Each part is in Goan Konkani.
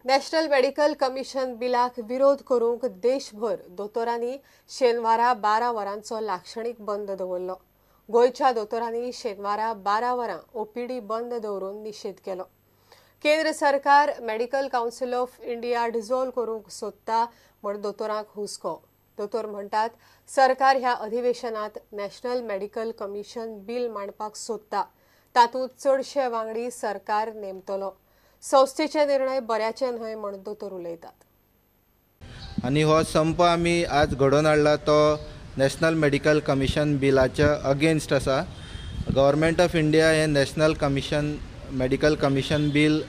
नॅशनल मेडिकल कमिशन बिलाक विरोध करूंक देशभर दोतोरांनी शेनवारा 12 वरांचो लाक्षणीक बंद दवरलो. गोंयच्या दोतोरांनी शेनवारा 12 वरां ओपीडी बंद दवरून निशेध केलो. केंद्र सरकार medical council of India dissolve करूंक सोदता म्हण दोतोरांक हुस्को. दोतोर म्हणटात सरकार ह्या अधिवेशनात नॅशनल मेडिकल कमिशन बिल मांडपाक सोदता, तातूंत चडशे वांगडी सरकार नेमतलो. संस्थेचे निर्णय बऱ्याचे न्हय म्हण दोतोर उलयतात. आनी हो संप आमी आज घडोवन हाडला तो नॅशनल मेडिकल कमिशन बिलाच्या अगेन्स्ट आसा. गव्हर्मेंट ऑफ इंडिया हे national commission medical commission bill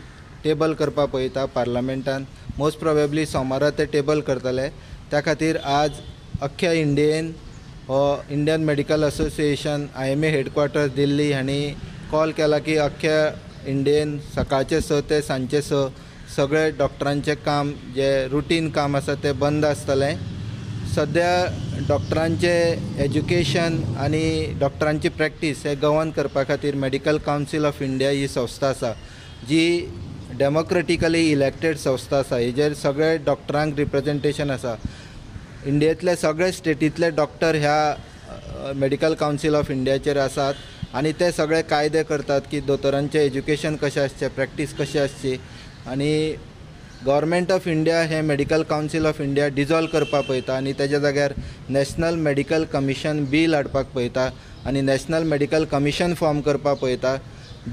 table करपाक पळयता पार्लमेंटान. मोस्ट प्रोबेबली सोमारा ते टेबल करतले. त्या खातीर आज अख्ख्या इंडियेन हो Indian medical association IMA headquarters Delhi हांणी कॉल केला की अख्ख्या इंडियेन सकाळचे 6 ते सांजचे 6 सगळे डॉक्टरांचें काम जे रुटीन काम आसा तें बंद आसतलें. सद्या डॉक्टरांचें एज्युकेशन आनी डॉक्टरांची प्रॅक्टीस हे गवर्न करपा खातीर मेडिकल कावन्सील ऑफ इंडिया ही संस्था आसा, जी डेमोक्रेटिकली इलेक्टेड संस्था आसा. हेजेर सगळे डॉक्टरांक रिप्रेजेंटेशन आसा. इंडियेंतले सगळे स्टेटींतले डॉक्टर ह्या मेडिकल कावन्सील ऑफ इंडियाचेर आसात आनी ते सगळे कायदे करतात की दोतोरांचें एज्युकेशन कशें आसचें, प्रॅक्टीस कशी आसची. आनी गव्हर्मेंट ऑफ इंडिया हे medical council of India dissolve करपाक पळयता आनी तेज्या जाग्यार नॅशनल मेडिकल कमिशन बील हाडपाक पळयता आनी नॅशनल मेडिकल कमिशन फॉर्म करपाक पळयता,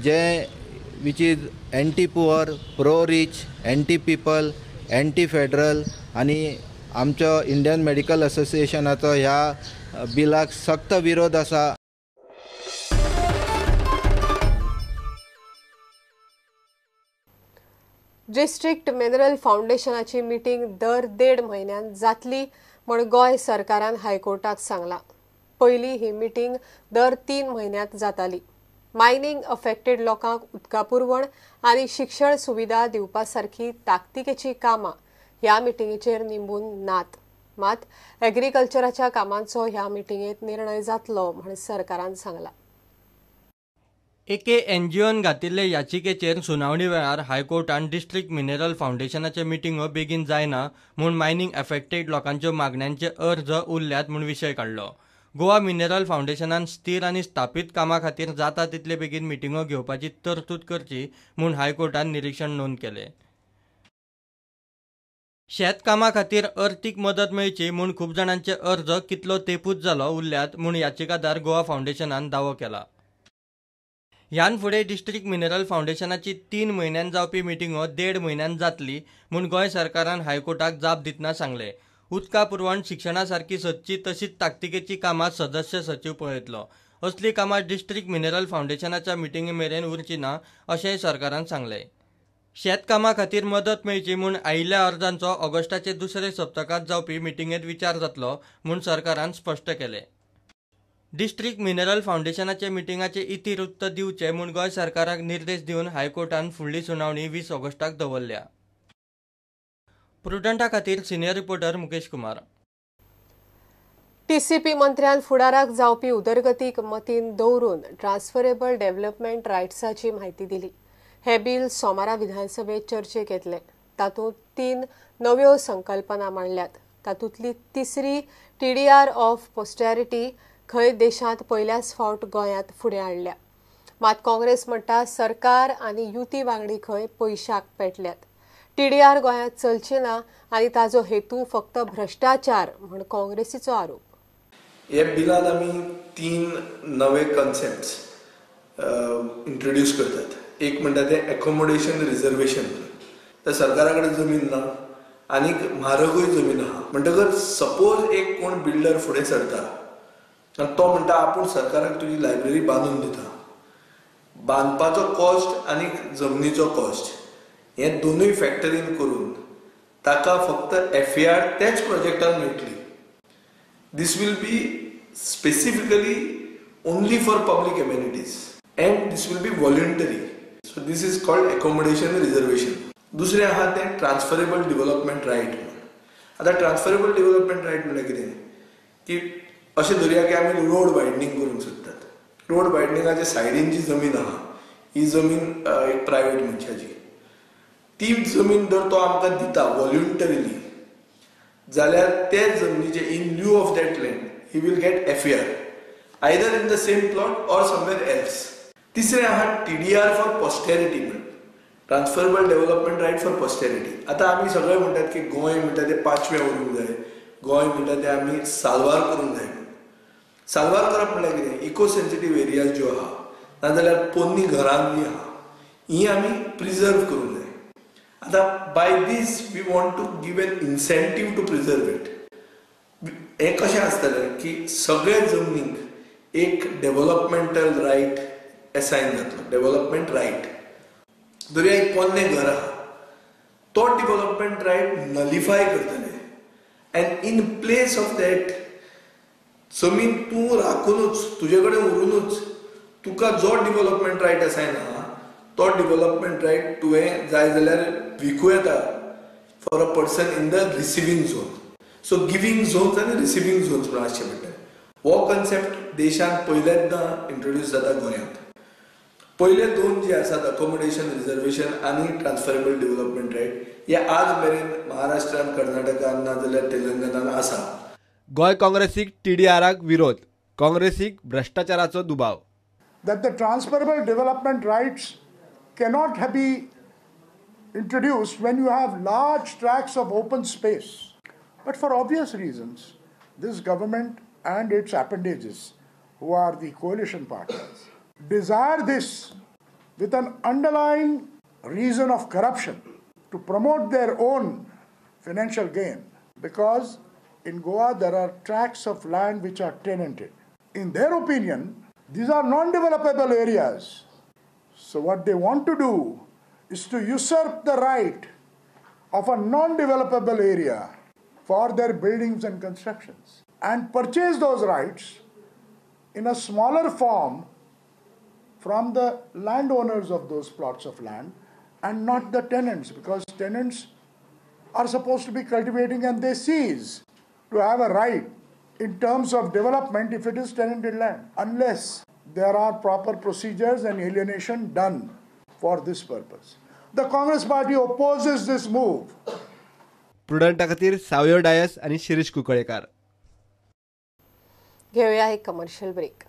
जे which is anti poor, pro rich, anti people, anti federal. आनी आमचो इंडियन मेडिकल असोसिएशनाचो ह्या बिलाक सक्त विरोध आसा. डिस्ट्रिक्ट मिनरल फावंडेशनाची मिटींग दर 1.5 म्हयन्यान जातली म्हण गोंय सरकारान हायकोर्टाक सांगलां. पयलीं ही मिटींग दर 3 म्हयन्यांत जाताली. मायनिंग अफेक्टेड लोकांक उदका पुरवण आनी शिक्षण सुविधा दिवपा सारकी ताकतिकेची कामां ह्या मिटिंगेचेर निंबून नात. मात एग्रीकल्चराच्या कामांचो ह्या मिटिंगेत निर्णय जातलो म्हण सरकारान सांगलां. एके एनजीओन घातिल्ले याचिकेचेर सुनावणी वेळार हायकोर्टान डिस्ट्रिक्ट मिनरल फावंडेशनाचे मिटिंगो बेगीन जायना म्हूण मायनिंग एफेक्टेड लोकांच्यो मागण्यांचे अर्ज उरल्यात म्हूण विशय काडलो. गोवा मिनरल फावंडेशनान स्थिर आनी स्थापीत कामा खातीर जाता तितले बेगीन मिटिंगो घेवपाची तरतूद करची म्हूण हायकोर्टान निरीक्षण नोंद केलें. शेतकामा खातीर अर्थीक मदत मेळची म्हूण खूब जाणांचे अर्ज कितलो तेंपूच जालो उरल्यात म्हूण याचिकादार गोवा फावंडेशनान दावो केला. ह्यान फुडें डिस्ट्रिक्ट मिनरल फावंडेशनाची 3 म्हयन्यान जावपी मिटिंगो 1.5 म्हयन्यान जातली म्हूण गोंय सरकारान हायकोर्टाक जाप दितना सांगलें. उदका पुरवण, शिक्षणा सारकी सदची तशीच ताकतिकेची कामां सदस्य सचीव पळयतलो. असली कामां डिस्ट्रिक्ट मिनरल फावंडेशनाच्या मिटिंगे मेरेन उरची ना अशेंय सरकारान सांगलें. शेतकामा खातीर मदत मेळची म्हूण आयिल्ल्या अर्जांचो ऑगस्टाचे दुसरे सप्तकांत जावपी मिटिंगेंत विचार जातलो म्हूण सरकारान स्पश्ट केलें. डिस्ट्रिक्ट मिनरल फावंडेशनाचे मिटिंगाचे इतिवृत्त दिवचे म्हूण गोंय सरकाराक निर्देश दिवन हायकोर्टान फुडली सुनावणी 20 ऑगस्टाक दवरल्या. प्रुडंटा खातीर senior reporter Mukesh Kumar. TCP मंत्र्यान फुडाराक जावपी उदरगतीक मतीन दवरून ट्रान्सफरेबल डेव्हलपमेंट रायट्साची म्हायती दिली. हे बिल सोमारा विधानसभेत चर्चेक येतले. तातूंत 3 नव्यो संकल्पना मांडल्यात. तातूंतली तिसरी टीडीआर ऑफ पोस्टॅरिटी खंय देशांत पयल्याच फावट गोंयांत फुडें हाडल्या. मात काँग्रेस म्हणटा सरकार आनी युती वांगडी खंय पयशाक पेटल्यात. टीडीआर गोंयांत चलची ना आनी ताजो हेतू फक्त भ्रष्टाचार म्हण काँग्रेसीचो आरोप. हे बिलान आमी 3 नवे कॉन्सेप्ट्स इंट्रोड्यूस करतात. एक म्हणटा ते एकोमोडेशन रिजर्वेशन. तर सरकारा कडेन जमीन ना आनीक म्हारगूय जमीन आहा, म्हणटकच सपोज एक कोण बिल्डर फुडें सरता आनी तो म्हणटा आपूण सरकाराक तुजी लायब्ररी बांदून दिता, बांदपाचो कॉस्ट आनी जमनीचो कॉस्ट हे दोनूय फॅक्टरीन करून ताका फक्त एफआर त्याच प्रोजेक्टान मेळटली. This will be specifically only for public amenities and this will be voluntary. So this is called accommodation reservation. दुसरें आहा तें ट्रान्सफरेबल डेव्हलपमेंट रायट. आतां ट्रान्सफरेबल डेव्हलपमेंट रायट म्हणल्यार कितें की अशें धरया की आमी रोड वायडनींग करूंक सोदतात. रोड वायडनिंगाच्या सायडीन जी जमीन आहा ही जमीन एक प्रायवेट मनशाची, ती जमीन जर तो आमकां दिता व्हॉल्युंटरीली जाल्यार ते जमनीचे in lieu of that land he will get FAR either in the same plot or somewhere else. तिसरें आहा TDR for posterity म्हण, transferable development right for posterity. आतां आमी सगळे म्हणटात की गोंय म्हणटा तें पांचवें उरूंक जाय, गोंय म्हणटा तें आमी साल्वार करूंक जाय. साल्वार करप म्हणल्यार कितें, इको सेन्सिटीव एरियाज ज्यो आहा नाजाल्यार पोन्नी घरां जी आहा ही आमी प्रिजर्व करूंक जाय. आतां by this we want to give an incentive to preserve it. हें कशें आसतलें की सगळ्या जमनीक एक डेव्हलपमेंटल रायट एसायन जातलो. डेव्हलपमेंट रायट, धरुया एक पोन्नें घर आहा, तो डेव्हलपमेंट रायट नलिफाय करतले and in place of that जमीन तूं राखुनूच तुजे कडेन उरुनूच तुका जो डेव्हलपमेंट रायट असायन आहा तो डेव्हलपमेंट रायट तुवें जाय जाल्यार विकूं येता for a person in the receiving zone. So giving zones आनी रिसिवींग झोन्स म्हणून आसचे पडटा. हो कन्सेप्ट देशांत पयल्यांदा इंट्रोड्यूस जाता गोंयांत. पयले दोन जे आसात अकोमोडेशन रिजर्वेशन आनी ट्रान्सफरेबल डेव्हलपमेंट रायट हे आज मेरेन महाराष्ट्रान, कर्नाटकान नाजाल्यार तेलंगणान आसा. गोंय काँग्रेसीक टीडीआराक विरोध, काँग्रेसीक भ्रष्टाचाराचो दुबाव. That the transferable development rights cannot be introduced when you have large tracts of open space. But for obvious reasons, this government and its appendages, who are the coalition partners, desire this with an underlying reason of corruption to promote their own financial gain, because in Goa there are tracts of land which are tenanted. In their opinion, these are non-developable areas. So what they want to do is to usurp the right of a non-developable area for their buildings and constructions and purchase those rights in a smaller form from the landowners of those plots of land and not the tenants, because tenants are supposed to be cultivating and they cease to have a right in terms of development if it is tenanted land, unless there are proper procedures and alienation done for this purpose. The Congress party opposes this move. प्रुडंटा खातीर सावयो डायस आनी शिरीष कुंकळेकार. घेऊया एक कमर्शियल ब्रेक.